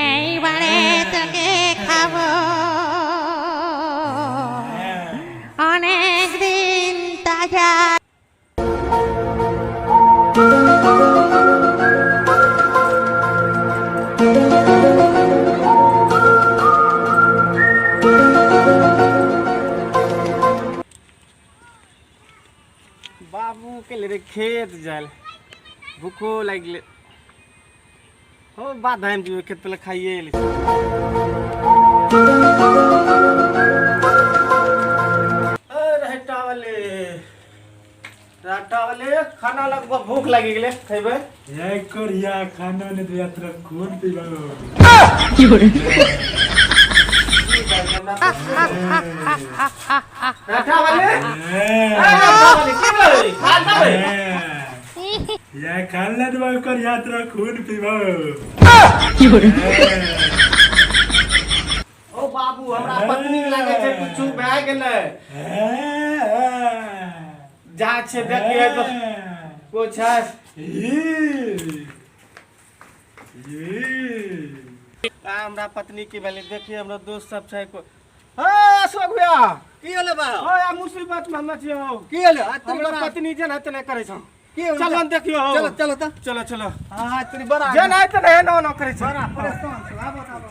এইবারে তোকে খাবো, অনেক দিন তাজা। बाबू के ले खेत जाल, भूखो लागि गेलै। हो बाधामे जेबै खेत, पहिले खाइए लै। वाले राटा वाले खाना लगभग भूख लागि गेलै, खैबै? ये कोरिया खाना ने दिया, तोरा खून पीबो। राटा वाले, राटा वाले, की भेलै? खाना देबै? ये खाना देबो कोरिया, तोरा खून पीबो। ओ बाबू, हमरा पत्नी के लागै छै कुछ भए गेलै। जा छै देखिए तो कुछ है। आ हमरा पत्नी की भेलै देखिए, हमरा दोस्त सब छै को। हे अशोक भैया, की होले बा? ओ आ मुसीबत में हम छियो। की होले? आ तोरी हमरा बड़ा पत्नी जे ना तेना करै छौ। की होले? चलो न देखियो। चलो चलो त। चलो चलो। हां, तोरी बड़ा जे ना तेना एना ओना करै छौ। बड़ा परेशान छौ। आबो आबो।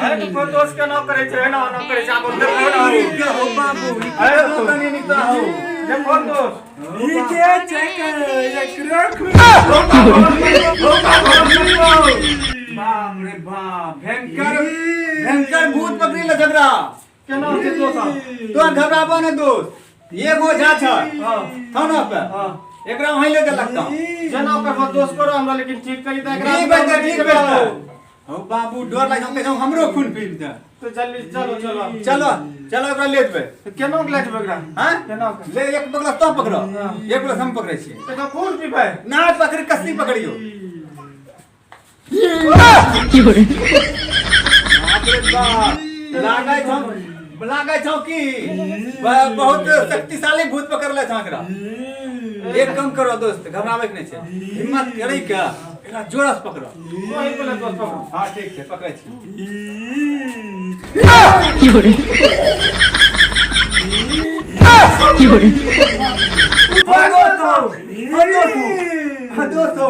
अरे तू कोन दोस्त के ना करै छै, एना ओना करै छै। आब देखो ना। के हो बाबू? ई अरे के तनी निकला हो? देखो दोस्त। ई के चेक एकरो खून। बाप रे बाप, भयंकर भयंकर भूत पकड़ी ले झगड़ा। केना छै दोस्त? तो घबराबो ने दोस्त, एगो झा छ थाना पे। हां। एकरा वहीं ले गेलक त। जेना करबो दोस्त करो हमरा, लेकिन ठीक करी त एकरा। ठीक बैठते, ठीक बैठते हो बाबू, डर लागि हम कहै हमरो खून पी दे। तो जल्दी चलो चलो। चलो चलो, एकरा ले जेबै। केना के ले जेबै एकरा? हाँ? केना के? ले, एक पकड़ा तो पकड़ो, एक पकड़ा हम पकड़ै छियै। एकरा खून पीबै? ना पकड़, कस्सी पकड़ियो। बाप रे बाप, लागै छौ लागै छौ कि बहुत शक्तिशाली भूत पकड़ले छौ एकरा। एक काम करो दोस्त, घबराबै के नहि छै, हिम्मत करी के एकरा जोरा से पकड़ो। वही बोले दोस्त, पकड़ो। हाँ ठीक छै, पकड़ै छी। हाँ दोस्त हौ, हाँ दोस्त हौ, हाँ दोस्त हौ।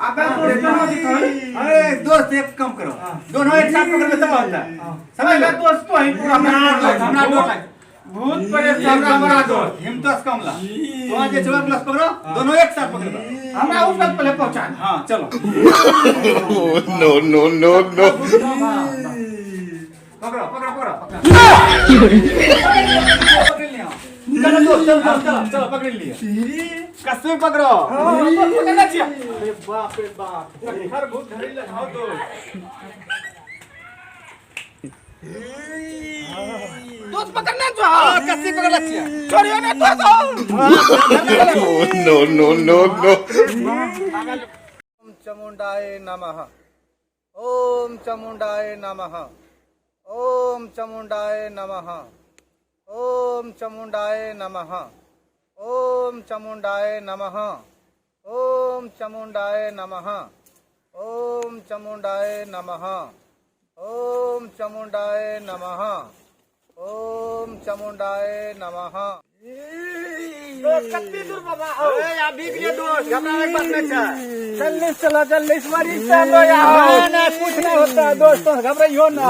अबे दोस्त केना दिखै? अरे दोस्त, एक काम करो, दोनों एक साथ पकड़बे तब होता, समझ अबे लो। दोस्त तो ही पूरा हमरा डर लागै, हमरा डर लागै। भूत प्रेत हमरा हमरा दोस्त हिम्मत से कम ला तो जे छो प्लस पकड़ो, दोनों एक साथ पकड़बे। हमरा उस वक्त पहले पहुंचा। हाँ चलो। No, no, no, no. पकड़ो पकड़ो पकड़ो, पकड़ लिया। चलो दोस्त, चलो चलो चलो चलो, पकड़ लिया, कस्से पकड़ो। पकड़ना चाहिए। अरे बाप रे बाप, हर भूत धरी लगाओ दोस्त। दोस्त पकड़ना जो। हाँ, कस्सी पकड़ लिया। छोड़ियो ना दोस्त। No, no, no, no. ओम चामुंडाय नमः, ओम चामुंडाय नमः, ओम चामुंडाय नमः, ओम चामुंडाय नमः, ओम चामुंडाय नमः, ओम चामुंडाय नमः, ओम चामुंडाय नमः, ओम चामुंडाय नमः, ओम चामुंडाय नमः। दोस्त कत्ती दूर बाबा हो? अरे अभी के लिए दोस्त घबराने के बात नहीं छै। जल्दी चलो जल्दी, इस बार इस चलो यार। ना ना, कुछ नहीं होता है दोस्त, घबराइयो ना।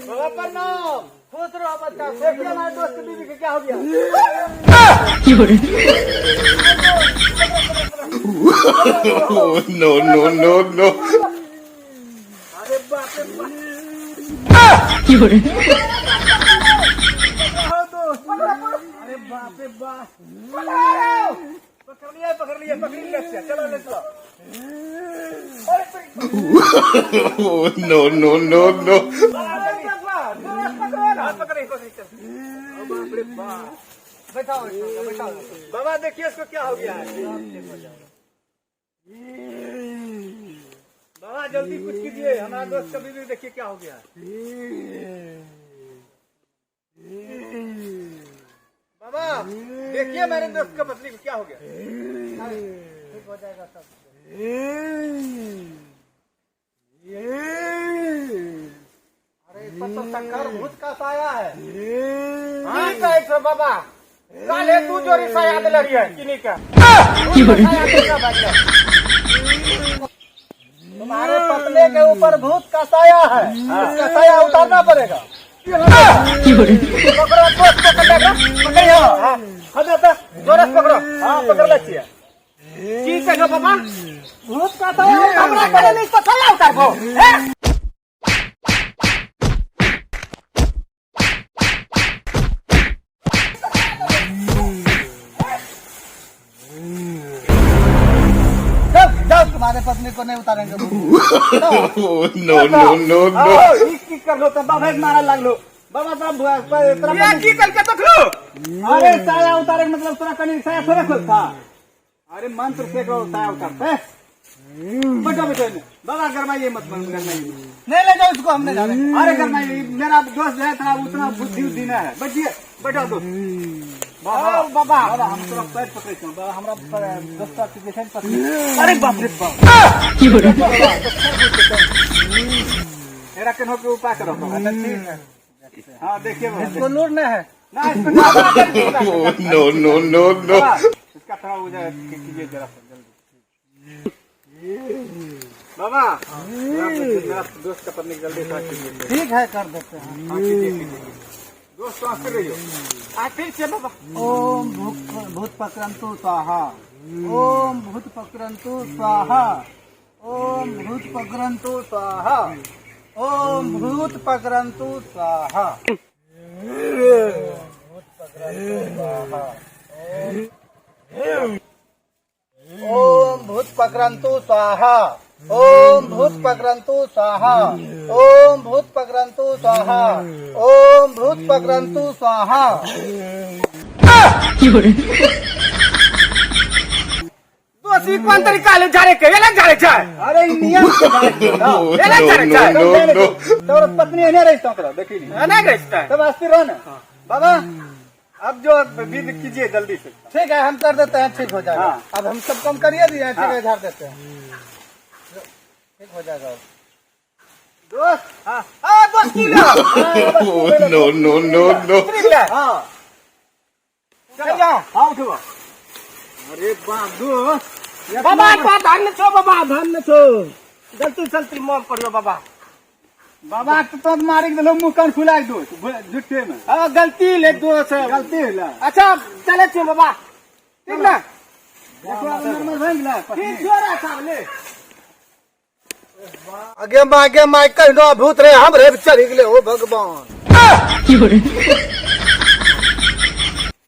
बाबा प्रणाम। खुश रहो बच्चा। देखिए हमारे दोस्त के बीवी के क्या हो गया। No, no, no, no. अरे बाप रे बाप। अरे बाप रे बाप, पकड़ लिया पकड़ लिया पकड़ लिया, चलो ले चलो। No, no, no, no. पकड़े पकड़े, चल। बाप रे बाप, बैठाओ इसको, बैठाओ। बाबा देखिए इसको क्या हो गया है। बाबा जल्दी कुछ कीजिए, हमारा दोस्त का बीवी देखिए क्या हो गया है। बाबा देखिए मेरे दोस्त का पत्नी को क्या हो गया। ठीक हो जाएगा सब। अरे इस पर तो शंकर भूत का साया है। की कहै छौ बाबा? काल्हे तू जोड़ी साया देले रहियै किनी के। तुम्हारे पत्नी के ऊपर भूत का साया है, उसका साया उतारना पड़ेगा। पकड़ो दोस्त, पकड़ लेगा। पकड़ियो। हां हदे त जोरे से पकड़ो। हां पकड़ ले छियै। की कहै छौ बाबा? भूत का साया हमरा करे नहीं तो साया उतारबो। हैं? जाओ जाओ, तुम्हारे पत्नी को नहीं उतारेंगे भूत। No, no, no, no. ई की करलो त बाबा के मारे लागलो। बाबा तोरा ये की करके तखलो? अरे साया उतारे के मतलब तोरा कनी साया थोड़े खोलता। अरे मंत्र से करो साया उतारते। बैठो बैठो इन्हें। बाबा गरमाइए मत, गरमाइए मत। नहीं ले जाओ इसको, हमने जाने। अरे गरमाइए, मेरा दोस्त जो है थोड़ा उतना बुद्धि उद्धि ना है। बैठिए, बैठो दोस्त। बाबा बाबा बाबा हम तोरा पैर पकड़े छौ बाबा, हमरा दोस्त के जे छै पत्नी। अरे बाप रे बाप, मेरा केनो के उपाय करो। अच्छा ठीक है। हाँ देखिए बाबा, इसको लूर नहीं है ना इसको No, no, no, no. बाबा, इसका थोड़ा वो कीजिए जरा सा जल्दी। बाबा मेरा दोस्त का पत्नी जल्दी थोड़ा कीजिए। ठीक है, कर देते हैं। हाँ कीजिए कीजिए दोस्त, तो आते रहियो। आ फिर से बाबा। ओम भूत भूत पक्रंतु स्वाहा, ओम भूत पक्रंतु स्वाहा, ओम भूत पक्रंतु स्वाहा, ओम भूत पक्रंतु स्वाहा, भूत पक्रंतु स्वाहा, ओम भूत पक्रंतु स्वाहा, ओम भूत पक्रंतु स्वाहा, ओम भूत पक्रंतु स्वाहा, ओम भूत पक्रंतु स्वाहा। दोस्त ई कोन तरीका ले झाड़े के? एला झाड़े छै। अरे ई नियम से झाड़े के ना। No, एला झाड़े no, छै। no, no. तोर पत्नी एने रही तोरा देखी नी। एना रहितै। तब अस्थिर रहो ना बाबा। अब जो विध कीजिए जल्दी से। ठीक है, हम कर देते हैं, ठीक हो जाएगा। हाँ। अब हम सब कम करिए दिए हैं, ठीक है, झाड़ देते हैं, ठीक हो जाएगा अब। दोस्त हाँ आ दोस्त की ले। No, no, no, no. ठीक ले। हाँ चल जा। हाँ उठो। अरे बाप दोस्त बाबा तो धन छो बाबा, धन छो। गलती सलती माफ करियो बाबा। बाबा के तो मारे के देलो मुंह कान फुला दो झूठे में। हाँ गलती ले दोस्त, गलती होला। अच्छा चले छो बाबा, ठीक ना? देखो अब नॉर्मल भए गेलै। ठीक छोरा साहब ले। आगे माँ, आगे माँ, कहिनो भूत रे, हम रे चढ़ गेले। ओ भगवान।